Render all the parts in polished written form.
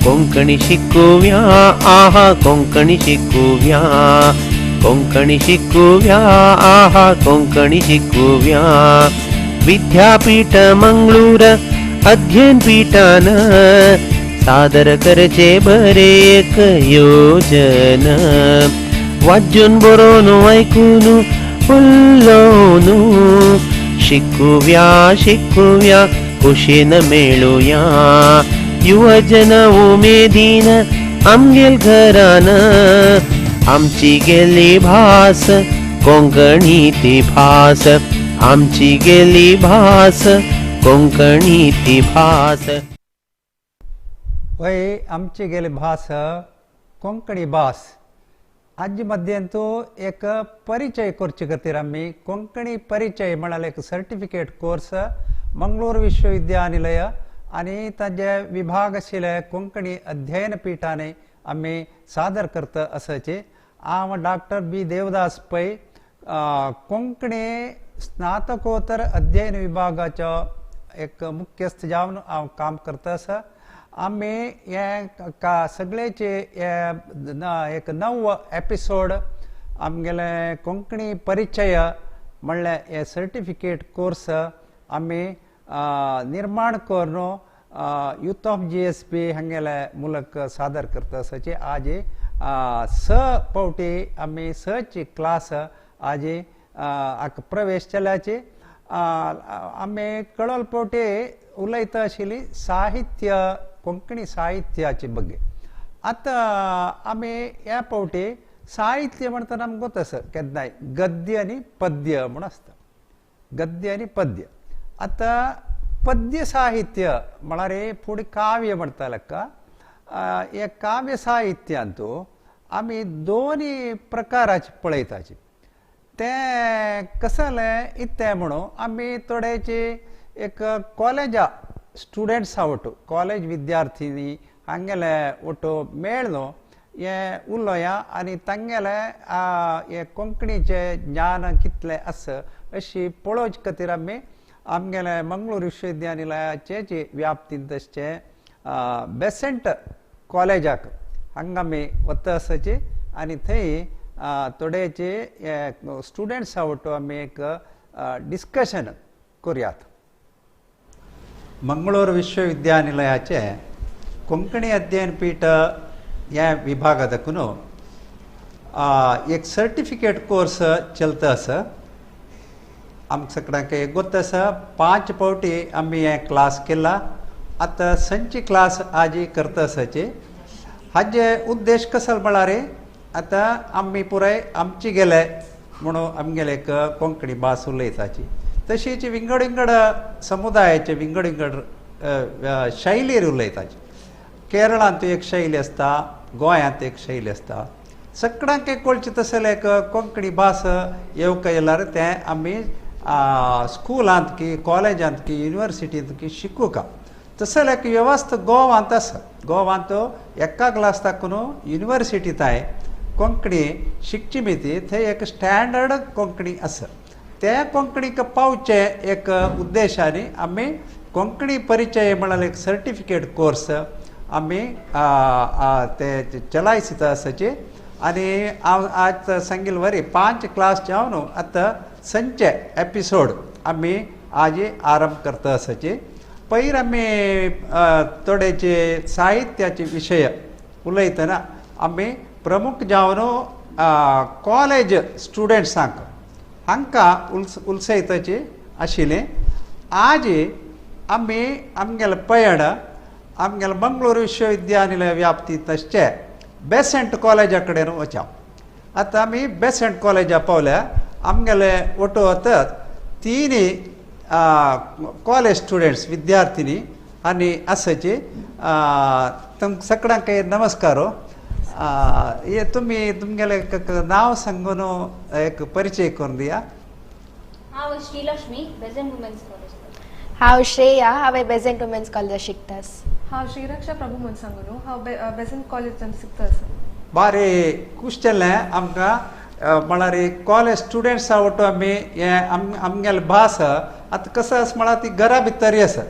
कोंकणी शिकूया आहा कोंकणी शिकूया कोंकणी शिकूया आहा कोंकणी शिकूया विद्यापीठ मंगळूर अध्ययन पीठान सादर करचे बरे एक योजन वाजून बरोवन ऐकून उलोवन शिकूया शिकूया खुशीन मेळुया युवजन उमेदीन आमगेल घरान आमची गेली भास कोंकणी ती भास आमची गेली भास कोंकणी ती भास. वय आमची गेली भास कोंकणी भास आजी मध्यंतू एक परिचय करचे खातीर आमी कोंकणी परिचय म्हळ्यार एक सर्टिफिकेट कोर्स मंगळूर विश्वविद्यानिलय आनी ताजे विभाग आशिल्ले कोंकणी अध्ययन पीठाने आमी सादर करता आसाचे. हांव डॉक्टर बी देवदास पै कोंकणी स्नातकोत्तर अध्ययन विभागाचो एक मुख्यस्थ जावन हांव काम करता आसा. आमी हे सगळेचे एक नव एपिसोड आमगेले कोंकणी परिचय म्हणल्यार हे सर्टिफिकेट कोर्स आमी निर्माण करून युथ ऑफ GSB हांगेले मुलक सादर करता आसाची. आज स पावटी आमी सची क्लास आज प्रवेश केल्याची. आमी कळल पावटी उलयता आशिल्ली साहित्य कोंकणी साहित्याचे ಬಗ್ಗೆ. आतां आमी ह्या पावटी साहित्य म्हणटना आमकां गोत आसा केन्नाय गद्य आनी पद्य म्हूण आसता. गद्य आनी पद्य. आतां पद्य साहित्य म्हळ्यार फुडें काव्य म्हणटा लेखा. हे काव्य साहित्यांत आमी दोनी प्रकाराचे पळयताची. तें कशें जालें इतलें म्हणून आमी थोडेचे एक कॉलेजा स्टुडंट्सा ಒಟ್ಟು कॉलेज विद्यार्थिनी हांगेले ಒಟ್ಟು मेळ्ळो हें उलोया आनी तांगेले हे कोंकणीचें ज्ञान कितलें आसा अशी पळोवचे खातीर आमी आमगेले मंगळूर विश्वविद्यालयाचे जे व्याप्तींत आसचे बेसेंट कॉलेजाक हांगा आमी वता आसाची आनी थंय थोडेचे स्टुडंट्सा ಒಟ್ಟು आमी एक डिस्कशन करुयात. मंगळूर विश्वविद्यानिलयाचे कोंकणी अध्ययन पीठ ह्या विभागा दाखून एक सर्टिफिकेट कोर्स चलता आसा. आमकां सगळ्यांक एक गोत आसा 5 पावटी आमी हे क्लास केला. आतां संची क्लास आजी करता आसाची. हाजे उद्देश कसो म्हळ्यार आतां आमी पुराय आमची गेले म्हणून आमगेले एक कोंकणी भास उलयताची. तशीच विंगड विंगड समुदायाचे विंगड विंगड शैलीर उलयताची. केरळांत एक शैली आसता, गोंयांत एक शैली आसता. सगळ्यांक एक कळचें तसलें एक कोंकणी भास येवंक येयल्यार तें आमी स्कुलांत की कॉलेजांत की युनिवर्सिटींत की शिकूंक तसलें एक वेवस्था गोवांत आसा. गोवांत एका क्लास ताकून युनिवर्सिटींत कोंकणी शिकची मिती थंय एक स्टँडर्ड कोंकणी आसा. ते कोंकणीक पावचे एक उद्देशान आमी कोंकणी परिचय म्हळ्यार एक सर्टिफिकेट कोर्स आमी ते चलायता आसाची. आनी हांव आज सांगिल्ले वरी 5 क्लास जावन आतां संचे एपिसोड आमी आज आरंभ करता आसाची. पयर आमी थोडेचे साहित्याचे विशय उलयतना आमी प्रमुख जावन कॉलेज स्टुडंट्सांक हांकां उलसयताची आशिल्लें. आज आमी आमगेले पयण आमगेले मंगळूर विश्वविद्यानिलय व्याप्तींत आसचे बेसेंट कॉलेजा कडेन वचा. आतां आमी बेसेंट कॉलेजा पावल्या. आमगेले ಒಟ್ಟು आतां 3 कॉलेज स्टुडंट्स विद्यार्थिनी आनी आसाची. तुमकां सगळ्यांक नमस्कार. हे तुमी तुमगेलें नांव सांगून एक परिचय करून दिया. हांव श्रीलक्ष्मी, बेझंट वुमेन्स कॉलेज. हांव श्रेया, हांवें बेझंट वुमेन्स कॉलेजात शिकतास. हांव श्रीरक्षा प्रभू म्हूण सांगू, हांव बेझंट कॉलेजान शिकता आसा. बारी खूश जालें आमकां म्हळ्यार कॉलेज स्टुडंट्सा ಒಟ್ಟು आमी हे आमगेले भास आतां कसो आसा म्हळ्यार ती घरा भितरी आसा.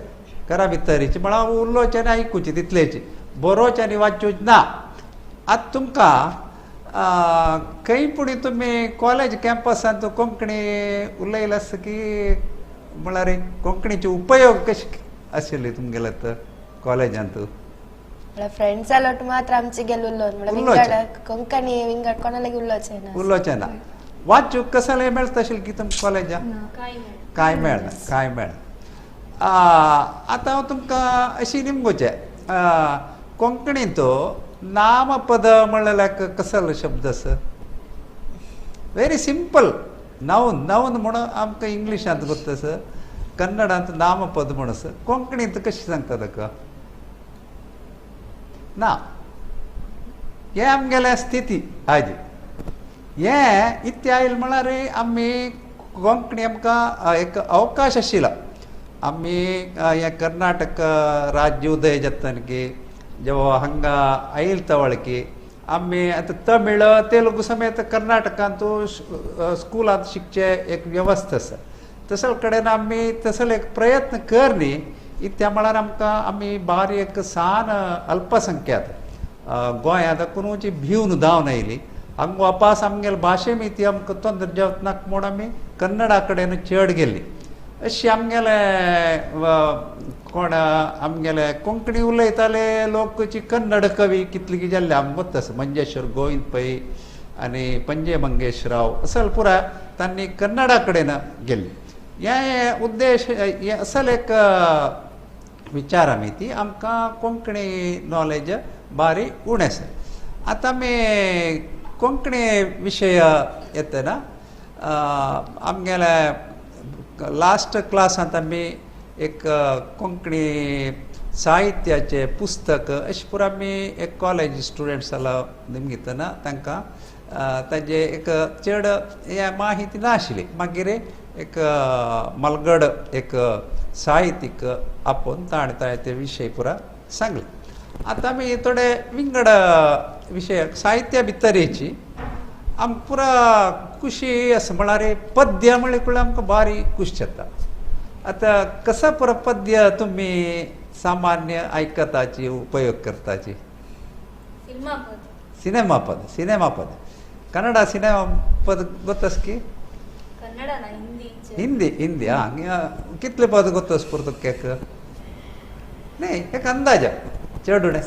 घरा भितरीची म्हळ्यार उलोवचें आनी आयकुची तितलेची. बरोवचें आनी वाचूच ना. आतां तुमकां खंय पुणी तुमी कॉलेज कॅम्पसांत कोंकणी उलयला आसता की म्हळ्यार कोंकणीचे उपयोग कशे आशिल्ले तुमगेले तर कॉलेजांत? म्हळ्यार फ्रेंड्स लोट मात्र आमचे गेल उल्लो म्हळ्यार विंगड कोंकणी विंगड कोणालागी उलोवचें ना. उलोवचें ना. वाचूक कसलें मेळटा आशिल्लें की तुमकां कॉलेजांत? कांय मेळना. कांय मेळना. आतां हांव तुमकां अशी निमगोचें कोंकणींत नामपद म्हणल्यार कसलो शब्द आसा? Very simple. नाऊन नाऊन म्हणून आमकां इंग्लिशांत गोत्त आसा, कन्नडांत नामपद म्हण आसा, कोंकणींत कशें सांगता ताका? ना. हें आमगेलें स्थिती आयज. हें इत्या आयल म्हळ्यार आमी कोंकणी आमकां एक अवकाश आशिल्लो. आमी हें कर्नाटक राज्य उदय जाता की जेव्हा हांगा आयल तवळकी आमी आतां तमिळ तेलुगू समेत कर्नाटकांत स्कुलांत शिकचे एक वेवस्था आसा. तसल कडेन आमी तसलो एक प्रयत्न कर न्ही इत्या म्हळ्यार आमकां आमी बारीक सान अल्पसंख्यात गोंयांत कोणूची भिवन धांवन आयली. हांगा वापास आमगेले भाशे ती आमकां तोंदर जावत नाका म्हूण आमी कन्नडा कडेन चड गेली. अशी आमगेले कोण आमगेले कोंकणी उलयताले लोकची कन्नड कवी कितली जाल्ले आमकां गोत्त आसा. मंजेश्वर गोविंद पै आनी पंजे मंगेश राव असल पुराय तांणी कन्नडा कडेन गेल्ली. हे उद्देश हे असल एक विचार आमी ती आमकां कोंकणी नॉलेज बारी उणें आसा. आतां आमी कोंकणी विशय येतना आमगेले लास्ट क्लासांत आमी एक कोंकणी साहित्याचें पुस्तक अशें पुरो आमी एक कॉलेज स्टुडंट्स जालो निमगितना तांकां ताजे एक चड हे माहिती नाशिल्ली. मागीर एक मलगड एक साहित्यीक आपोवन ताणें ताणें ते विशय पुरा सांगले. आतां आमी थोडे विंगड विशय साहित्या भितर येची आमकां पुरा खुशी आसा. म्हळ्यार पद्य म्हणल्यार कुळ्यार आमकां बारी खूश जाता. आतां कसो पुरो पद्य तुमी सामान्य आयकताची उपयोग करताची? सिनेमा पद. सिनेमा पद कन्नडा सिनेमा पद गोत्त की? हिंदी. हिंदी आं. कितले पद गोत्त पुरो तुका एक? न्ही एक अंदाज चड उणें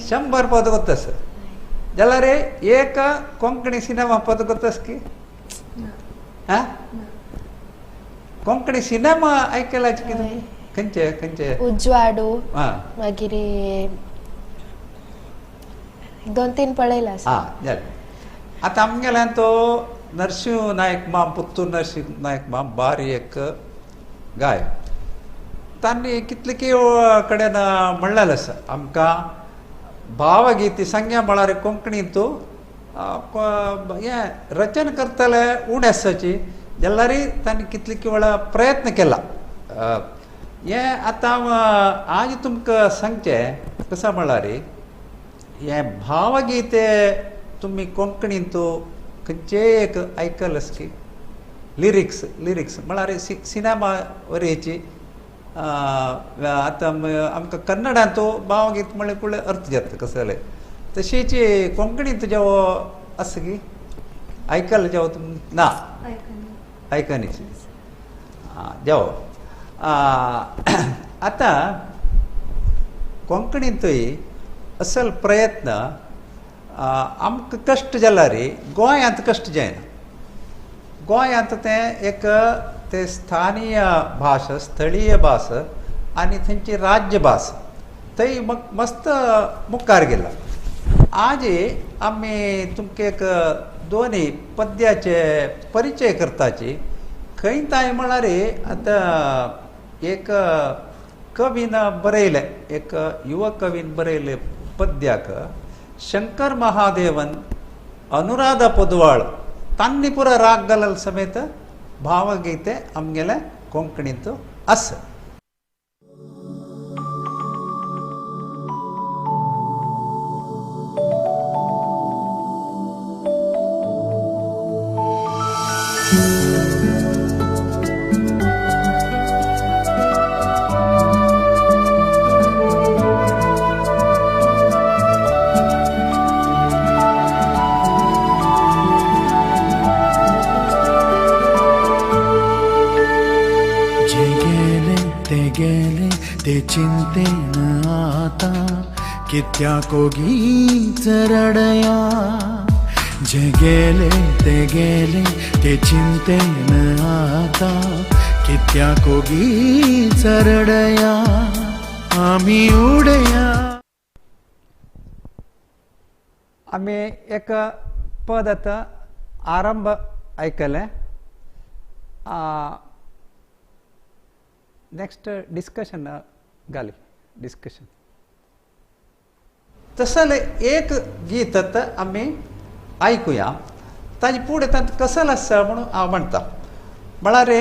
100 पद गोत्त आसा जाल्यार एक कोंकणी सिनेमा पद गोत्त की? आं कोंकणी सिनेमा आयकला की तुमी? खंयचे खंयचे? उज्वाडू, मागीर 2-3 पळयला. आं जालें. आतां आमगेल्यान तो नरसिंह नायक माम, पुत्तूर नरसिंह नायक माम बारी एक गाय. तांणी कितले कडेन म्हणलेलें आसा आमकां भावगीती संज्ञा म्हळ्यार कोंकणींत हें रचन करतले उणें आसाची जाल्यार तांणी कितले वेळा प्रयत्न केला. हें आतां आज तुमकां सांगचें कसो म्हळ्यार हें भावगीते तुमी कोंकणींत खंयचेय एक आयकलें की लिरिक्स लिरिक्स म्हळ्यार सिनेमा वरयची. आतां आमकां कन्नडांत भावगीत म्हळ्यार कुळ्यार अर्थ जाता कसले तशीच कोंकणींत जेवो आसा की आयकलें जेवो तुम ना? आयकनी. आं जेवो. आतां कोंकणींतूय असल प्रयत्न आमकां कश्ट जाल्यार गोंयांत कश्ट जायना. गोंयांत तें एक ते स्थानीय भास स्थळीय भास आनी थंयची राज्यभास थंय मस्त मुखार गेला. आज आमी तुमकां एक दोनी पद्याचे परिचय करताची. खंय ताय म्हळ्यार आतां एक कवीन बरयलें, एक युव कवीन बरयलें पद्याक शंकर महादेवन अनुराधा पोदवाळ तांणी पुरा राग घालल समेत भावगीते आमगेले कोंकणींत आसा. गेले ते चिंतेन आतां कित्याक ओगीच रडया. जे गेले ते गेले ते चिंतेन आतां कित्याक ओगीच रडया. आमी उडया. आमी एक पद आतां आरंभ आयकलें. नेक्स्ट डिस्कशन घाली डिस्कशन. तसलें एक गीत आतां आमी आयकुया. ताजे फुडें तांत कसल आसा म्हणून हांव म्हणटा. म्हळ्यार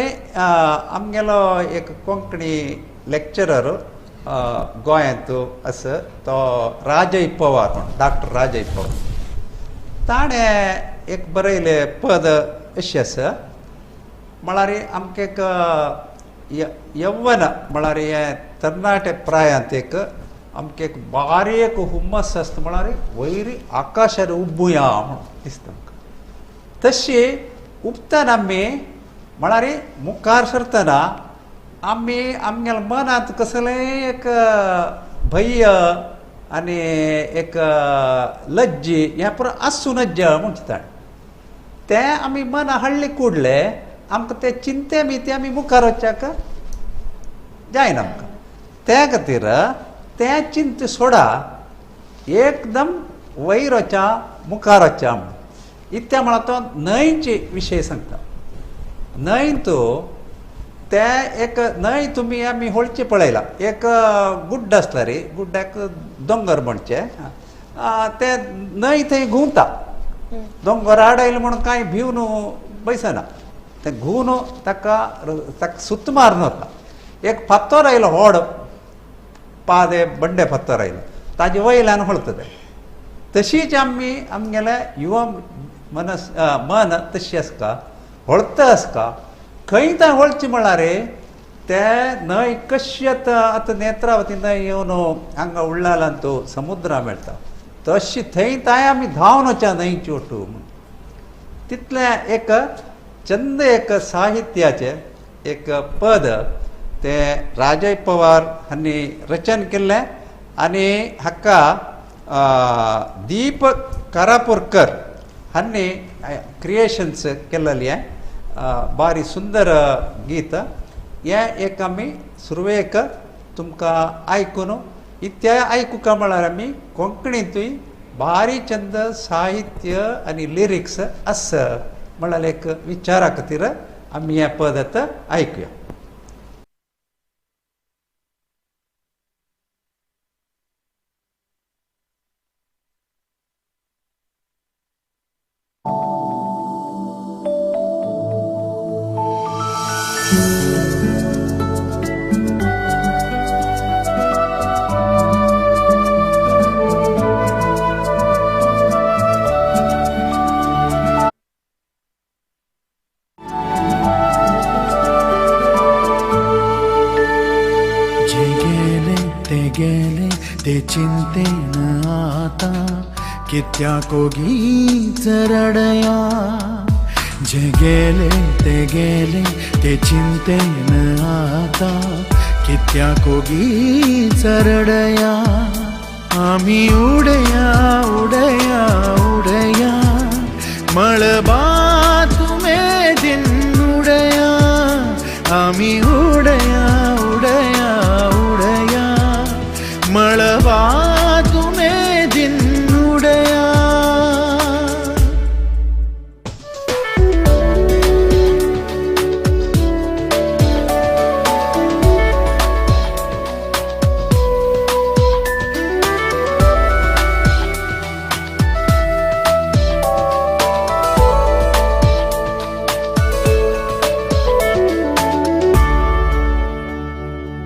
आमगेलो एक कोंकणी लेक्चरर गोंयांत आसा तो राजय पवार म्हण, डॉक्टर राजय पवार. ताणें एक बरयलें पद अशें आसा. म्हळ्यार आमकां एक यव्वन म्हळ्यार हें तरणाटे प्रायांत एक आमकां एक बारीक हुमस आसता. म्हळ्यार वयर आकाशार उबुया म्हणून दिसता आमकां. तशी उबतना आमी म्हळ्यार मुखार सरतना आमी आमगेल्या मनांत कसलें एक भंय आनी एक लज्जी हें पुरो आसूं नज्ज म्हणटा ताणें. तें आमी मना हाडलें कुडलें आमकां तें चिंते बी तें आमी मुखार वचच्याक जायना आमकां. त्या खातीर तें चिंत सोडा, एकदम वयर वच्या मुखार वच्या म्हणून. इतल्या म्हळ्यार तो न्हंयचे विशय सांगता. न्हंय तो ते एक न्हंय तुमी आमी होळचे पळयला. एक गुड्ड आसता रे, गुड्ड्याक दोंगर म्हणचे. ते न्हंय थंय घुंवता. दोंगर आडायलो म्हणून कांय भिवन बैसना. तें घुंवन ताका ताका सुत मारून वता. एक फातर आयलो व्हड पादे बंडे फातर आयलो ताजे वयल्यान होळता तें. तशीच आमी आमगेले युवा मनस मन तशी आसता, होळता आसता. खंय थंय होळची म्हळ्यार ते न्हंय कशी आतां आतां नेत्रावती न्हंय येवन हांगा उल्लालांत तो समुद्रा मेळटा तशी थंय तांय आमी धांवन वच्या न्हंयची ओटू म्हूण. तितलें एक चंद एक साहित्याचें एक पद तें राजय पवार हांणी रचन केल्लें आनी हाका दीप कारापूरकर हांणी क्रिएशन्स केल्लें. बारी सुंदर गीत हें एक आमी सुरवेक तुमकां आयकून इत्या आयकुका म्हळ्यार आमी कोंकणींतूय भारी चंद साहित्य आनी लिरिक्स आसा म्हळ्यार एक विचारा खातीर आमी हें पद आतां आयकुया. ते चिंतेन आतां कित्याक ओगीच रडया. जे गेले ते गेले ते चिंतेन आतां कित्याक ओगीच रडया. आमी उडया उडया उडया मळबांत उमेदीन उडया. आमी उडया उडया उडया मळबांत उमेदीन उडया.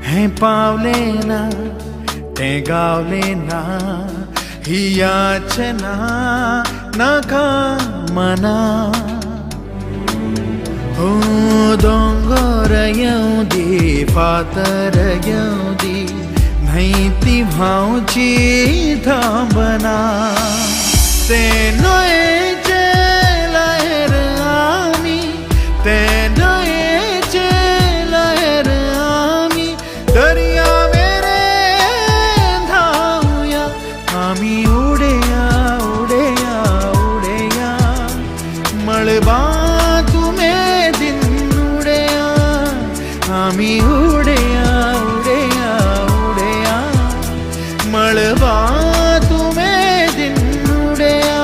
हें पावलें ना तें गावलें ना ही याचना नाका मना. हो दोंगर येवं दी फातर येवं दी न्हंय ती व्हांवची थांबना. ते न्हंयचे लहर आमी, ते न्हंयचे लहर आमी, आमी उडया उडया उडया मळबा तुमेदीन उडया.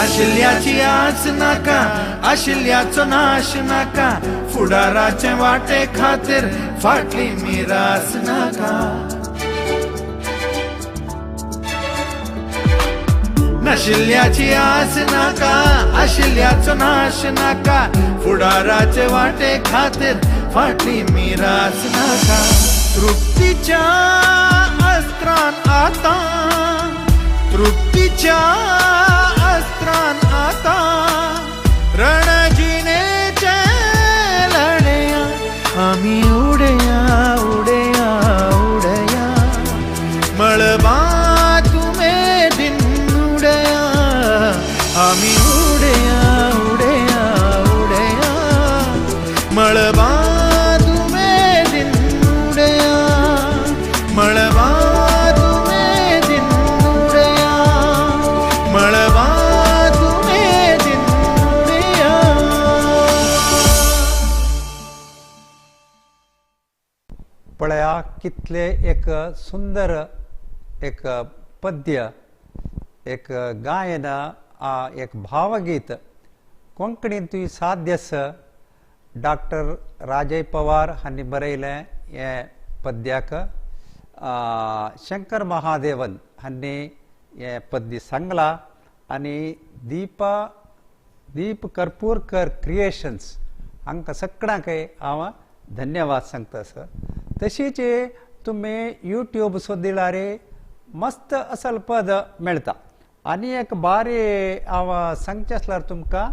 आशिल्ल्याची आस नाका, आशिल्ल्याचो नाश नाका, फुडाराचे वाटे खातीर फाटली मिरास नाका. नाशिल्ल्याची आस नाका, आशिल्ल्याचो नाश नाका, फुडाराचे वाटे खातीर फाटली मिरास नाका. तृप्तीच्या अस्त्रान आतां, तृप्तीच्या अस्त्रान आतां रणजिणेचे लढया. आमी उडया उडया उडया मळबा तुमेदीन उडया. आमी उडया उडया उडया मळबा तुमेदीन उडया, मळबा तुमेदीन उडया, मळबा तुमेदीन उडया. पळया कितले एक सुंदर एक पद्य, एक गायन, एक भावगीत कोंकणींतूय साध्य आसा. डॉक्टर राजय पवार हांणी बरयलें हें पद्याक, शंकर महादेवन हांणी हें पद्य सांगलां आनी दीप कर्पूरकर क्रिएशन्स हांकां सगळ्यांकय हांव धन्यवाद सांगता आसा. तशीच तुमी यूट्यूब सोदिल्यार मस्त असल पद मेळटा. आनी एक बारी हांव सांगचें आसल्यार तुमकां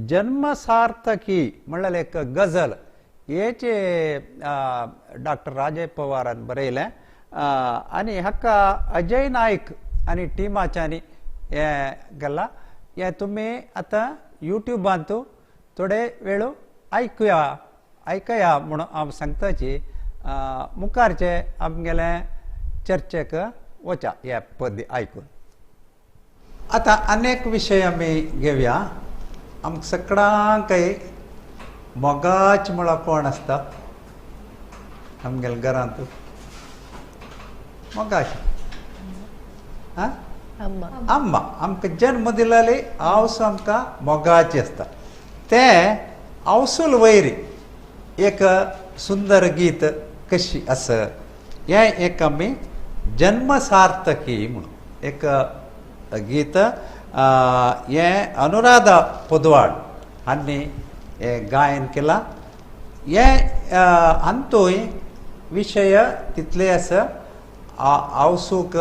जन्मसार्थकी म्हणल्यार एक गजल हेचे डॉक्टर राजय पवारान बरयलें आनी हाका अजय नायक आनी टिमाच्यांनी हें गेलां. हें तुमी आतां यूट्यूबांत थोडे वेळ आयकुया आयकया म्हणून हांव सांगताची. मुखारचे आमगेले चर्चेक वचा हे पद आयकून. आतां अनेक विशय आमी घेवया. आमकां सगळ्यांकय मोगाच म्हळ्यार कोण आसता आमगेल्या घरांत? मोगाच आं अम्मा. आमकां जन्म दिलेली आवस आमकां मोगाची आसता. तें आवसूल वैरी एक सुंदर गीत कशी आसा हें एक आमी जन्मसार्थकी म्हणून एक गीत हें अनुराधा पोदवाड हांणी हें गायन केलां. हें हातूंय विशय तितले आसा. आवसूक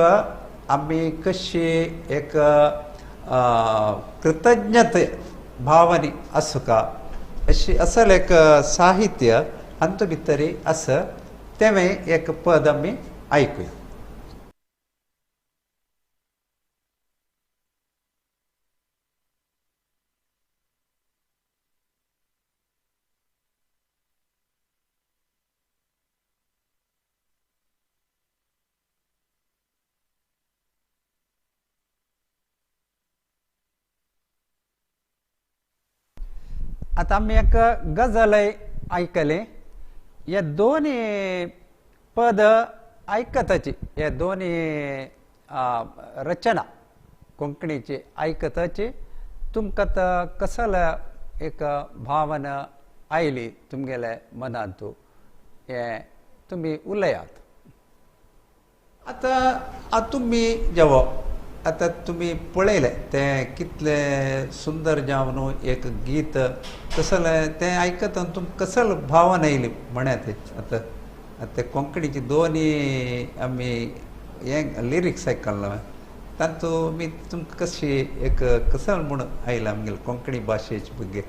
आमी कशी एक कृतज्ञते भावनी आसूका अशी असल एक साहित्य हातूंत भितर आसा. तें एक पद आमी आयकुया. आतां आमी एक गजलय आयकलें. हे दोनी पद आयकताची, हे दोनी रचना कोंकणीची आयकताची तुमकां आतां कसल एक भावना आयली तुमगेले मनांतू हें तुमी उलयात. आतां तुमी जेवप आतां तुमी पळयलें तें कितलें सुंदर जावन एक गीत तसलें तें आयकतना तुमकां कसल भावना येयली म्हण्यात. आतां आतां कोंकणीची दोनी आमी हें लिरिक्स आयकलां तातूंत मी तुमकां कशी एक कसल म्हूण आयलां आमगेले कोंकणी भाशेचे भुरगे?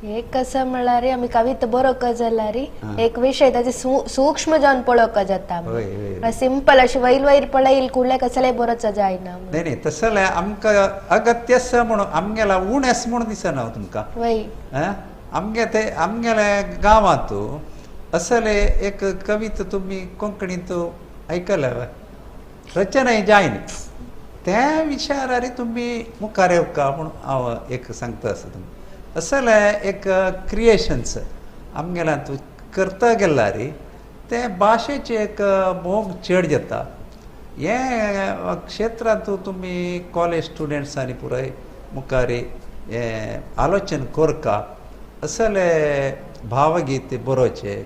एक कसं म्हळ्यार आमी कविता बरोवंक जाल्यार एक विशय ताचे सूक्ष्म जावन पळोवंक जाता. सिंपल अशें वयर वयर पळयल कुडले कसले बरोवचो जायना. न्ही न्ही तसलें आमकां अगत्य आसा म्हणून आमगेला उणें आसा म्हणून दिसना तुमकां. आमगे ते आमगेले गांवांत असले एक कविता तुमी कोंकणींत आयकल्या रचनाय जायना त्या विचारार तुमी मुखार येवका म्हूण हांव एक सांगता आसा तुमकां. असले एक क्रिएशन्स आमगेल्या तूं करता गेल्यार ते भाशेचे एक मोग चड जाता. हे क्षेत्रांत तुमी कॉलेज स्टुडंट्सांनी पुराय मुखार हें आलोचन करका असले भावगीत बरोवचे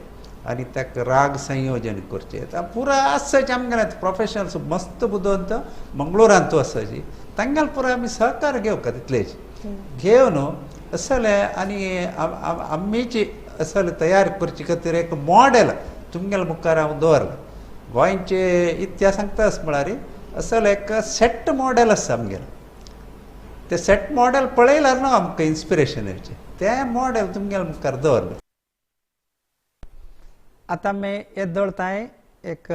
आनी ताका राग संयोजन करचें पुराय आसाचे आमगेले प्रोफेशनल्स मस्त बुदवंत मंगळुरांत आसाची तांगेले पुराय आमी सहकार घेवका तितलेच घेवन असले आनी आमीची असले तयार करचे खातीर एक मॉडेल तुमगेले मुखार हांव दवरलां. गोंयचे इतिहास सांगता म्हळ्यार असले एक सेट मॉडेल आसा आमगेलें. तें सेट मॉडेल पळयल्यार न्हू आमकां इन्स्पिरेशन येवचें तें मॉडेल तुमगेले मुखार दवरलें. आतां आमी येदोळताय एक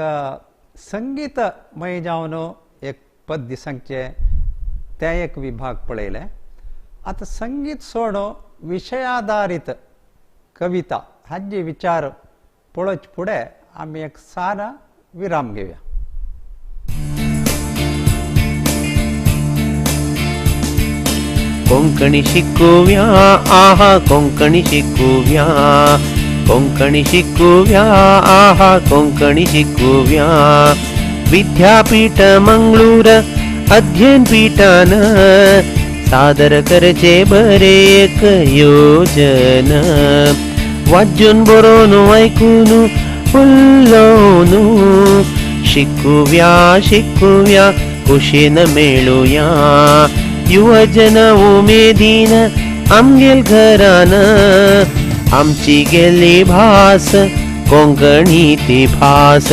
संगीतमय जावन एक पद्य सांगचें तें एक विभाग पळयलें. आतां संगीत सोडून विशयाधारीत कविता हाजे विचार पळोवचे फुडें आमी एक सारा विराम घेवया. कोंकणी शिकूया आहा कोंकणी शिकूया कोंकणी शिकूया आहा कोंकणी शिकूया. विद्यापीठ मंगळूर अध्ययन पीठान सादर करचे बरे एक योजन. वाचून बरोवन ऐकून उलोवन शिकूया शिकूया कुशीन मेळुया. युवजन उमेदीन आमगेल घरान आमची गेली भास कोंकणी ती भास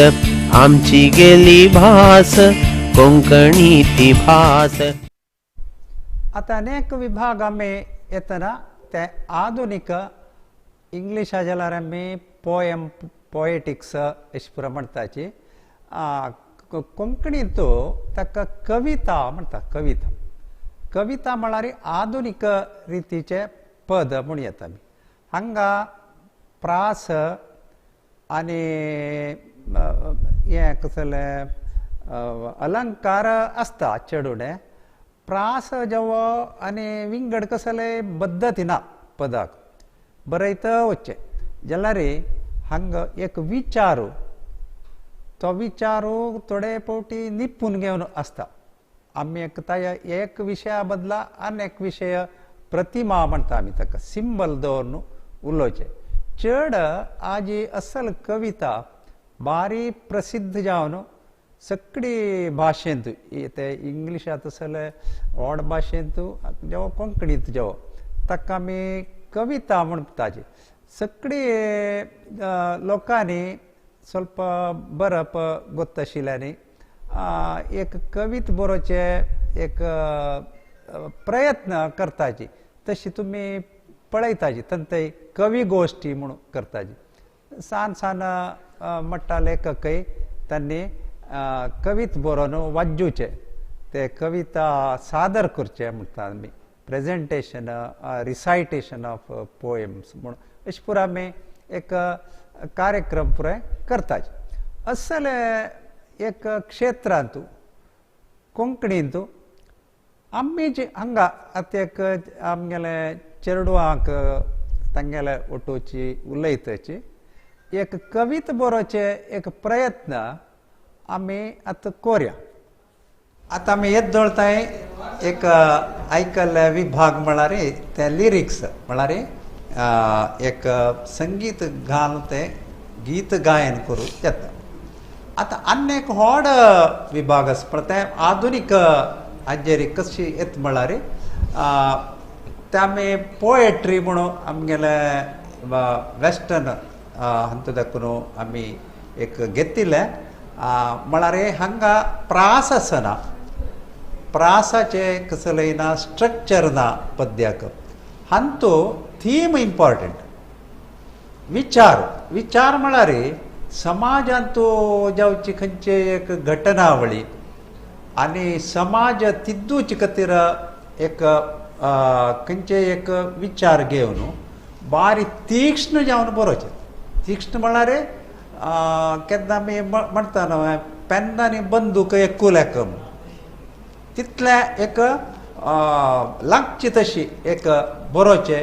आमची गेली भास कोंकणी ती भास. आतां अनेक विभाग आमी येतना ते आधुनीक इंग्लिशा जाल्यार आमी पोयम पोएटिक्स अशें पुरो म्हणटाची. कोंकणींत ताका कविता म्हणटा. कविता कविता म्हळ्यार आधुनीक रितीचे पद म्हूण येता. आमी हांगा प्रास आनी हें कसलें अलंकार आसता चेडूणें. प्रास जेवो आनी विंगड कसले पद्दती ना पदाक बरयता वचचें जाल्यार हांगा एक विचार तो विचार थोडे फावटी निपून घेवन आसता. आमी एक ताज्या एक विशया बदला आनी एक विशय प्रतिमा म्हणटा आमी ताका सिंबल दवरून उलोवचें. चड आजी असल कविता बारी प्रसिद्ध जावन सगळी भाशेंत ते इंग्लिशांत आसले व्हड भाशेंत जावं कोंकणींत जावं ताका आमी कविता म्हणटाची. सगळी लोकांनी ಸ್ವಲ್ಪ बरप गोत्ताशिल्ल्यांनी एक कवित बरोवचे एक प्रयत्न करताची तशी तुमी पळयताची तंतय कवी गोश्टी म्हणून करताची. सान सान म्हणटा लेखकय तांणी कवित बरोवन वाजूचे ते कविता सादर करचे म्हणटा आमी प्रेजेंटेशन रिसायटेशन ऑफ पोएम्स म्हणून अशें पुरो आमी एक कार्यक्रम पुराय करताचे. असले एक क्षेत्रांत कोंकणींत आमी जे हांगा आतां एक आमगेले चेडवांक तांगेले ओटोची उलयताची एक कविता बरोवचे एक प्रयत्न आमी आतां कोरया. आतां आमी येदोळताय एक आयकल्ले विभाग म्हळ्यार ते लिरिक्स म्हळ्यार एक संगीत घालून ते गीत गायन करूं येता. आतां आनी एक व्हड विभाग आसा पण तें आधुनीक हाजेर कशी येता म्हळ्यार ते आमी पोएट्री म्हणून आमगेले वेस्टर्न हातूंत दाखोवन आमी एक घेतिल्लें. म्हळ्यार हांगा प्रास आसना प्रासाचें कसलें ना स्ट्रक्चर ना पद्याक. हांतो थीम इम्पॉर्टंट विचार विचार म्हळ्यार समाजांत जावची खंयचे एक घटनावळी आनी समाज तिद्दूचे खातीर एक खंयचे एक विचार घेवन बारी तीक्ष्ण जावन बरोवचें. तीक्ष्ण म्हळ्यार केन्ना आमी म्हणटा न्हू पेन आनी बंदूक एकूल एक तितलें एक लागची तशी एक बरोवचें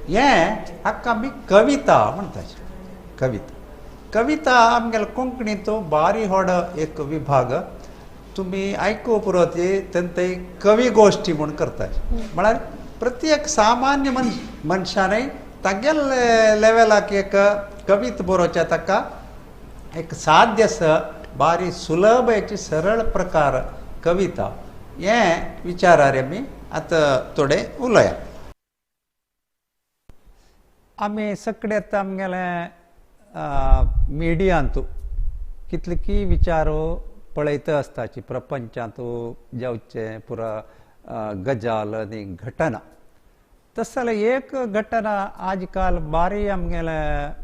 हें हाका आमी कविता म्हणटा. कविता कविता आमगेले कोंकणींत बारी व्हड एक विभाग तुमी आयकू पुरो ती तेंते कवी गोश्टी म्हूण करतात. म्हळ्यार प्रत्येक सामान्य मनशानय तागेले लेवलाक एक कविता बरोवच्या ताका एक साध्य आसा बारी सुलभ याची सरळ प्रकार कविता हें विचारार आमी आतां थोडे उलोया. आमी सगळे आतां आमगेले मिडियांत कितले की विचार पळयता आसताची प्रपंचांत जावचें पुरा गजाल आनी घटना. तशें जाल्यार एक घटना आज काल बारी आमगेले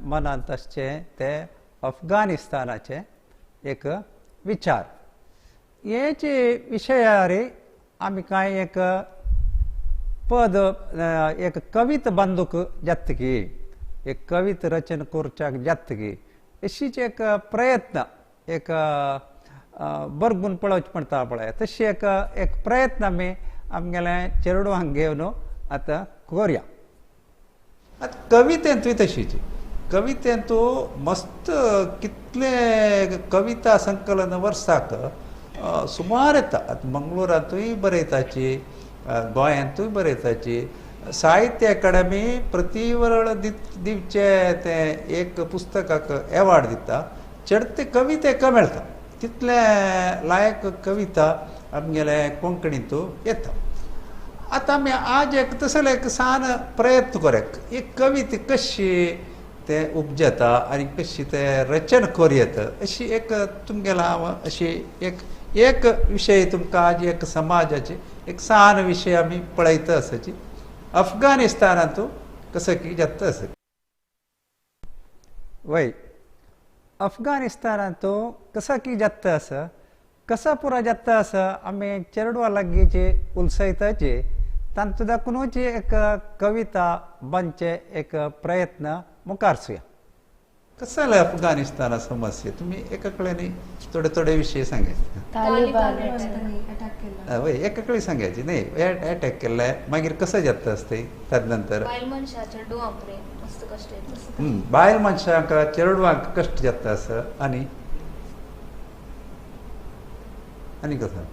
मनांत आसचें तें अफगाणिस्तानाचें एक विचार. हेचे विशयार आमी कांय एक पद एक कविता बांदूक जातकी एक कविता रचना करच्याक जातकी अशीच एक प्रयत्न एक बरगून पळोवचें म्हणटा पळय तशी एक एक प्रयत्न आमी आमगेले चेडवांक घेवन आतां करुया. आतां कवितेंतूय तशीच कवितेंतू मस्त कितले कविता संकलन वर्साक सुमार येता. आतां मंगळुरांतूय बरयताची गोंयांतूय बरयताची. साहित्य अकादमी प्रतिवरळ दिवचे तें एक पुस्तकाक एवॉर्ड दिता. चडते कवितेक मेळटा तितले लायक कविता आमगेले कोंकणींत येता. आतां आमी आज एक तसले एक सान प्रयत्न करूया एक कविता कशी तें उपजता आनी कशी तें रचन करूं अशी एक तुमगेलो हांव अशी एक एक विशय तुमकां आज एक समाजाचे एक सान विशय आमी पळयता आसाची अफगाणिस्तानांत कसो की जाता आसा. वय अफगाणिस्तानांत कसो की जाता आसा कसा पुरा जाता आसा आमी चेडवा लागीं जे उलसयताचे तांतूं दाखोवनूच एक कविता बांदचे एक प्रयत्न मुखार सुया. कसं जालें अफगाणिस्ताना समस्या तुमी एका कडेन थोडे थोडे विशय सांगायचे. वय एका कडेन सांगायचे न्ही अटॅक केल्ले मागीर कसं जाता आसता ताजे नंतर बायल मनशांक चेडवांक कश्ट जाता आसा आनी आनी कसो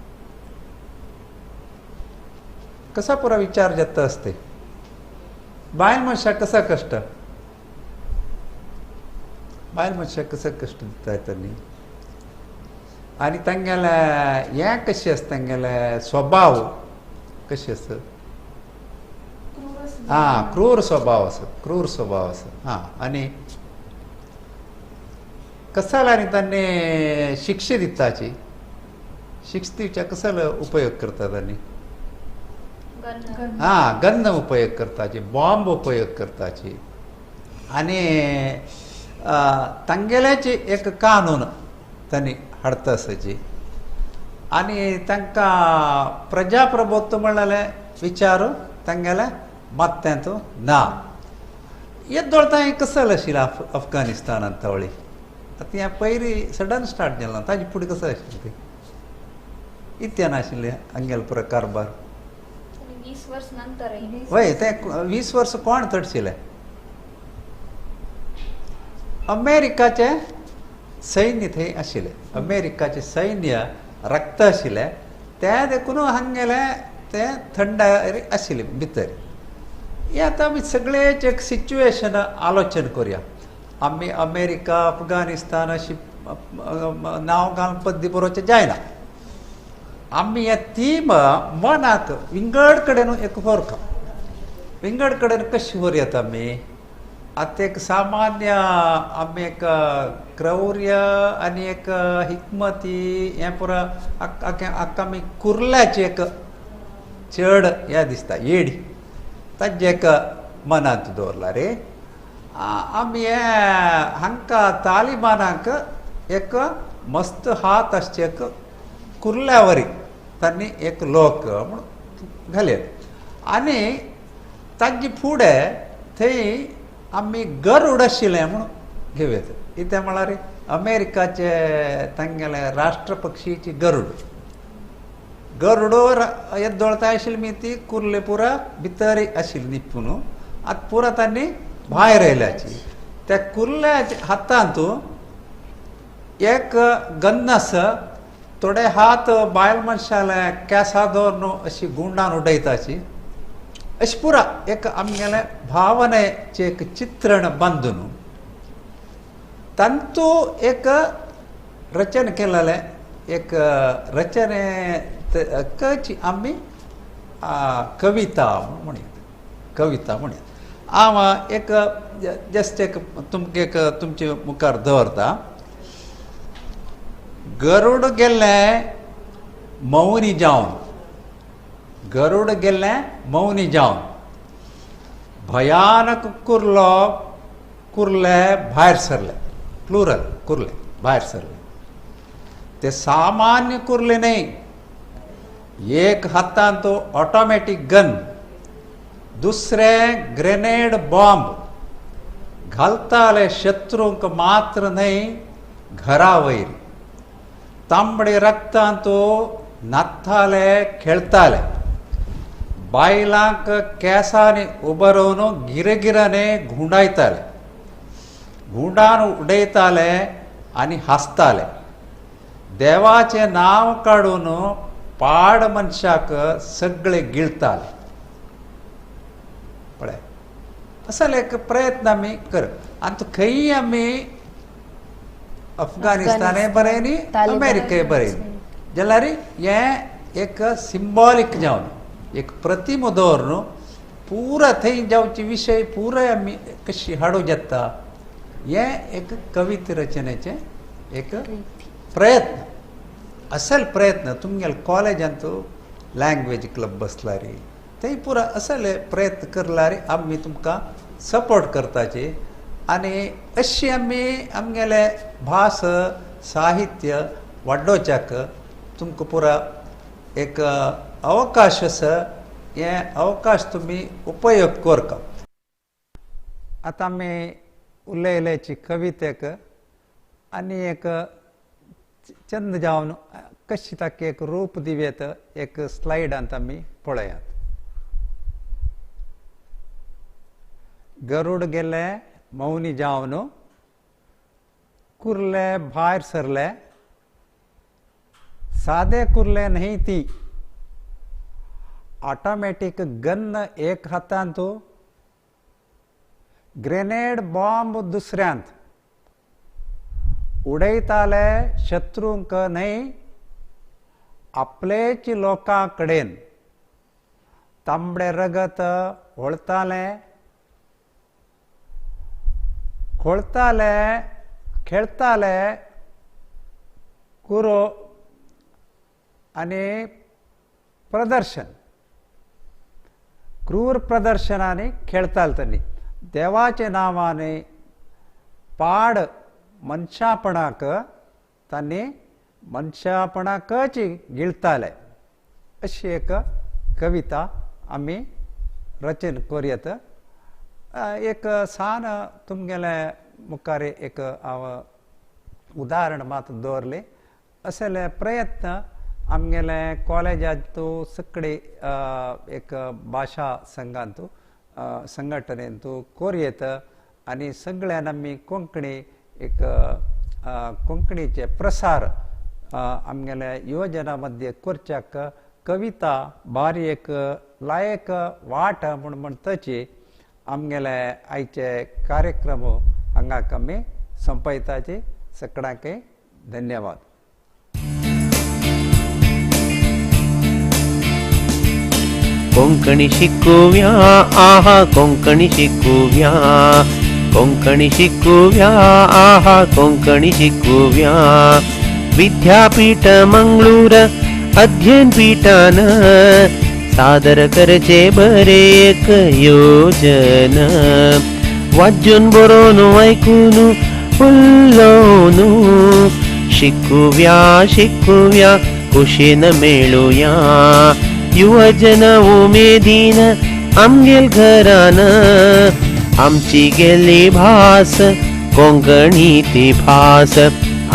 कसा पुरा विचार जाता आसता बायल मनशाक कसा कश्ट बायल मनशाक कसो कश्ट दिता तांणी आनी तांगेले हें कशें आसा तांगेले स्वभाव कशें आसा आं क्रूर स्वभाव आसा क्रूर स्वभाव आसा आं आनी कसो आनी तांणी शिक्षा दिताची शिक्षा दिवच्या कसो उपयोग करता तांणी आं गन्न उपयोग करताची बॉम्ब उपयोग करताची आनी तांगेल्याची एक कानून तांणी हाडटा आसाची आनी तांकां प्रजाप्रभुत्व म्हणलें विचार तांगेल्या मात्यांत ना. येदोळ तांणी कसो आशिल्लें अफगाणिस्तानांत तवळी आतां हें पयलीं सडन स्टार्ट जालें ताजे फुडें कसो आशिल्लें तें इतल्यान आशिल्लें हांगेलो पुरो कारभार. 20 वर्स नंतर वय तें 20 वर्स कोण तडशिलें अमेरिकाचें सैन्य थंय आशिल्लें अमेरिकाचें सैन्य रक्त आशिल्लें तें देखून हांगेलें तें थंडाय आशिल्लें भितर. हें आतां आमी सगळेच एक सिच्युएशन आलोचन करुया. आमी अमेरिका अफगाणिस्तान अशी नांव घालून पद्दी बरोवचें जायना. आमी हे थीम मनाक विंगड कडेन एक व्हरता विंगड कडेन कशी व्हरयता आमी आतां एक सामान्य आमी एक क्रौर्य आनी एक हिकमती हें पुरा आमी कुर्ल्याची एक चड हें दिसता येडी ताजें एक मनांत दवरला रे. आमी हे हांकां तालिबानाक एक मस्त हात आसचे एक कुर्ल्या वरी तांणी एक लोक म्हूण घालयत आनी ताजे फुडें थंय आमी गरूड आशिल्लें म्हूण घेवयत. कितें म्हळ्यार अमेरिकाचे तांगेले राष्ट्रपक्षीची गरूड गरुडोर येदोळताय आशिल्ली मी ती कुर्ले पुरा भितर आशिल्ली निपून आतां पुरा तांणी भायर आयल्याची. त्या कुर्ल्याच्या हातांत एक गन्न आसा, थोडे हात बायल मनशाले केंसा दवरून अशी गुंडान उडयताची अशी पुरा एक आमगेले भावनेचें एक चित्रण बांदून तांतू एक रचन केलेलें एक रचने कची आमी कविता म्हणयत कविता म्हणयत. हांव एक जस्ट एक तुमकां एक तुमचे मुखार दवरता. गरुड गेल्लें मौनी जावन, गरुड गेल्लें मौनी जावन, भयानक कुर्लो कुर्ले भायर सरले, प्लुरल कुर्ले भायर सरले. ते सामान्य कुर्ले न्हय, एक हातांत ऑटोमॅटीक गन, दुसरें ग्रेनेड बॉम्ब घालताले शत्रूंक मात्र न्हय घरा वयर. तांबडे रक्तांत न्हाताले खेळताले, बायलांक केंसांनी उबरोवन गिरगिराने घुंवडायताले, घुंवडान उडयताले आनी हांसताले. देवाचें नांव काडून पाड मनशाक सगळे गिळताले. पळय असले एक प्रयत्न आमी कर. आनी खंय आमी अफगाणिस्तानय बरय न्ही अमेरिकाय बरय जाल्यार हें एक सिंबॉलीक जावन एक प्रतिमा दवरून पुरा थंय जावचे विशय पुराय आमी कशी हाडूं जाता हें एक कविता रचनेचें एक प्रयत्न. असल प्रयत्न तुमगेले कॉलेजांत लँग्वेज क्लब बसला रे थंय पुरा असले प्रयत्न करला रे आमी तुमकां सपोर्ट करताचे. आनी अशी आमी आमगेले भास साहित्य वाडोवच्याक तुमकां पुरा एक अवकाश आसा, हे अवकाश तुमी उपयोग करता. आतां आमी उलयल्याची कवितेक आनी एक चंद जावन कशी ताका एक रूप दिवयत एक स्लायडांत आमी पळयात. गरुड गेले मौनी जावन, कुर्ले भायर सरले, सादे कुर्ले न्हय ती, ऑटोमॅटीक गन्न एक हातांत, ग्रेनेड बॉम्ब दुसऱ्यांत, उडयताले शत्रूंक न्हय आपलेच लोकां कडेन, तांबडे रगत वळतालें खोळताले खेळताले कुरो आनी प्रदर्शन क्रूर प्रदर्शनांनी खेळताले. तांणी देवाच्या नांवाने पाड मनशापणाक तांणी मनशापणाकच गिळताले. अशी एक कविता आमी रचन करूयात. एक सान तुमगेले मुखार एक हांव उदाहरण मात दवरलें. असले प्रयत्न आमगेले कॉलेजांत सगळे एक भाशा संघांत संघटनेंत करूयात आनी सगळ्यान आमी कोंकणी एक कोंकणीचे प्रसार आमगेले युवजना मध्य करच्याक कविता बारी एक लायक वाट म्हूण म्हणटाची आमगेले आयचे कार्यक्रम हांगा आमी सोंपयताची. सगळ्यांक धन्यवाद. कोंकणी शिकूया आहा कोंकणी शिकूया, कोंकणी शिकूया आहा कोंकणी शिकूया. विद्यापीठ मंगळूर अध्ययन पीठान सादर करचे बरे एक योजन वाजून बरोवन ऐकून उलोवन शिकूया शिकूया खुशीन मेळुया युवजन उमेदीन आमगेल घरान आमची गेली भास कोंकणी ती भास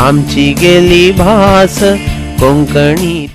आमची गेली भास कोंकणी।